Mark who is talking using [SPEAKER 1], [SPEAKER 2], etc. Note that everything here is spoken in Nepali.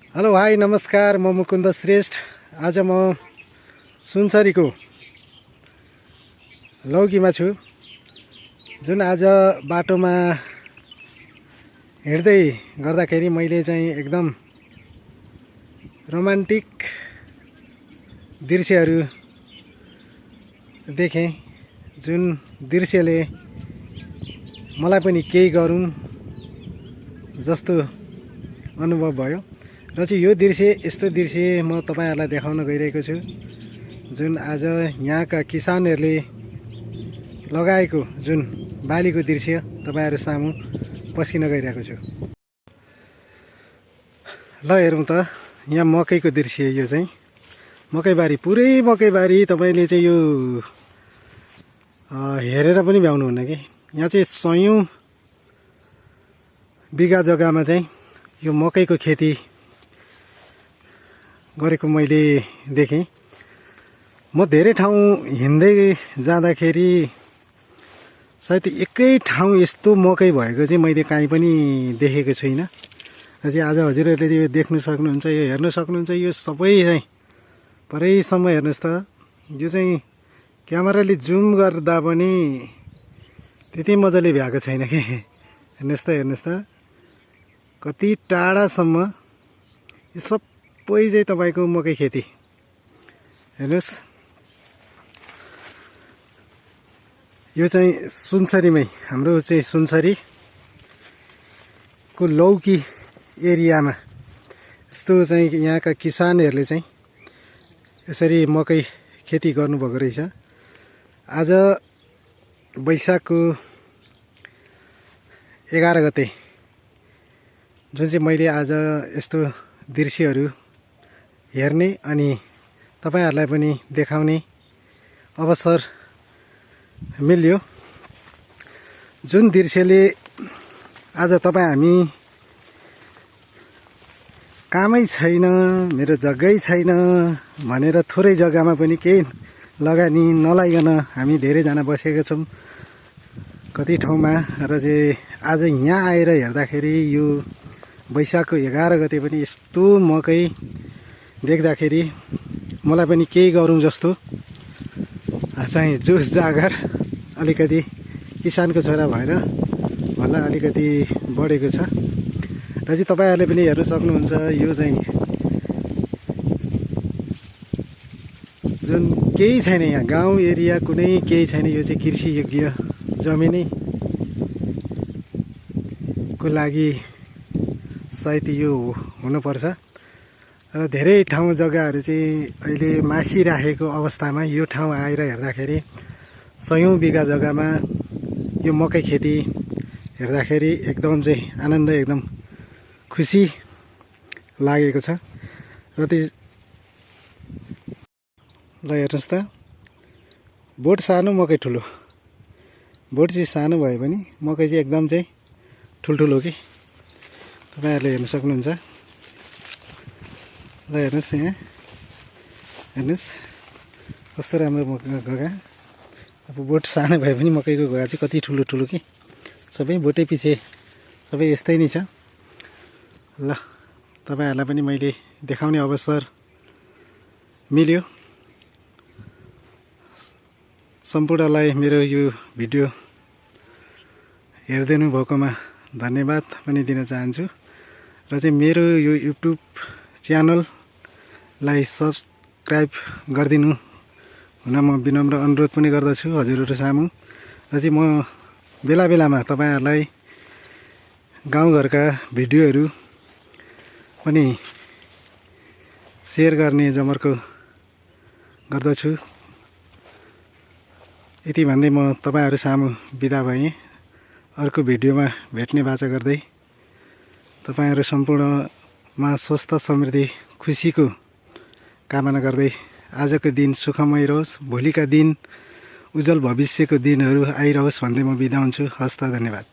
[SPEAKER 1] हेलो भाइ नमस्कार, म मुकुन्द श्रेष्ठ। आज म सुनसरीको लौकीमा छु। जुन आज बाटोमा हिँड्दै गर्दाखेरि मैले चाहिँ एकदम रोमान्टिक दृश्यहरू देखेँ, जुन दृश्यले मलाई पनि केही गरौँ जस्तो अनुभव भयो। र चाहिँ यो दृश्य, यस्तो दृश्य म तपाईहरुलाई देखाउन गइरहेको छु, जुन आज यहाँका किसानहरूले लगाएको जुन बालीको दृश्य तपाईहरु सामु पस्किन गइरहेको छु। ल हेरौँ त, यहाँ मकैको दृश्य। यो चाहिँ मकैबारी, पुरै मकैबारी। तपाईले चाहिँ यो हेरेर पनि भ्याउनुहुन्न कि यहाँ चाहिँ सयौं बिघा जग्गामा चाहिँ यो मकैको खेती गरेको मैले देखेँ। म धेरै ठाउँ हिँड्दै जाँदाखेरि सायद एकै ठाउँ यस्तो मकै भएको चाहिँ मैले काहीँ पनि देखेको छुइनँ। र चाहिँ आज हजुरहरूले यो देख्न सक्नुहुन्छ, यो हेर्न सक्नुहुन्छ। यो सबै चाहिँ परैसम्म हेर्नुहोस् त। यो चाहिँ क्यामेराले जुम गर्दा पनि त्यति मजाले भ्याएको छैन कि। हेर्नुहोस् त कति टाढासम्म यो सबै चाहिँ तपाईको मकै खेती। हेर्नुहोस्, यो चाहिँ सुनसरीमै, हाम्रो चाहिँ सुनसरीको लौकी एरियामा यस्तो चाहिँ यहाँका किसानहरूले चाहिँ यसरी मकै खेती गर्नुभएको रहेछ। आज वैशाखको 11 गते जुन चाहिँ मैले आज यस्तो दृश्यहरू हेर्ने अनि तपाईहरुलाई पनि देखाउने अवसर मिल्यो। जुन दृश्यले आज हामी कामै छैन, मेरो जग्गै छैन भनेर थोरै जग्गामा पनि केही लगानी नलाइकन हामी धेरैजना बसेका छौँ कति ठाउँमा। र चाहिँ आज यहाँ आएर हेर्दाखेरि यो वैशाखको 11 गते पनि यस्तो मकै देख्दाखेरि मलाई पनि केही गरौँ जस्तो चाहिँ जोस जागर अलिकति किसानको छोरा भएर मलाई अलिकति बढेको छ। र चाहिँ तपाईहरुले पनि हेर्न सक्नुहुन्छ, यो चाहिँ जुन केही छैन, यहाँ गाउँ एरिया कुनै केही छैन। यो चाहिँ कृषि योग्य जमिनै को लागि सायद यो हुनुपर्छ। र धेरै ठाउँ जग्गाहरू चाहिँ अहिले मासिराखेको अवस्थामा यो ठाउँ आएर हेर्दाखेरि सयौं बिघा जग्गामा यो मकै खेती हेर्दाखेरि एकदम चाहिँ आनन्द, एकदम खुसी लागेको छ। र त्यो ल हेर्नुहोस् त, बोट सानो मकै ठुलो। बोट चाहिँ सानो भए पनि मकै चाहिँ एकदम चाहिँ ठुल्ठुलो कि तपाईहरुले हेर्न सक्नुहुन्छ। ल हेर्नुहोस्, यहाँ हेर्नुहोस् कस्तो राम्रो मकैको घोगा। अब बोट सानो भए पनि मकैको घोगा चाहिँ कति ठुलो ठुलो कि। सबै बोटै पछि सबै यस्तै नै छ। ल तपाईहरुलाई पनि मैले देखाउने अवसर मिल्यो। सम्पूर्णलाई मेरो यो भिडियो हेरिदिनु भएकोमा धन्यवाद पनि दिन चाहन्छु। र चाहिँ मेरो यो युट्युब च्यानललाई सब्सक्राइब गरिदिनु हुन म विनम्र अनुरोध पनि गर्दछु हजुरहरु सामु। र चाहिँ म बेला बेलामा तपाईहरुलाई गाउँघरका भिडियोहरू पनि सेयर गर्ने जमर्को गर्दछु। यति भन्दै म तपाईहरु सामु बिदा भएँ। अर्को भिडियोमा भेट्ने बाचा गर्दै तपाईहरु सम्पूर्णमा स्वस्थ समृद्धि खुसीको कामना गर्दै आजको दिन सुखमय रहोस्, भोलिका दिन उज्जवल भविष्यको दिनहरू आइरहोस् भन्दै म बिदा हुन्छु। हस्त, धन्यवाद।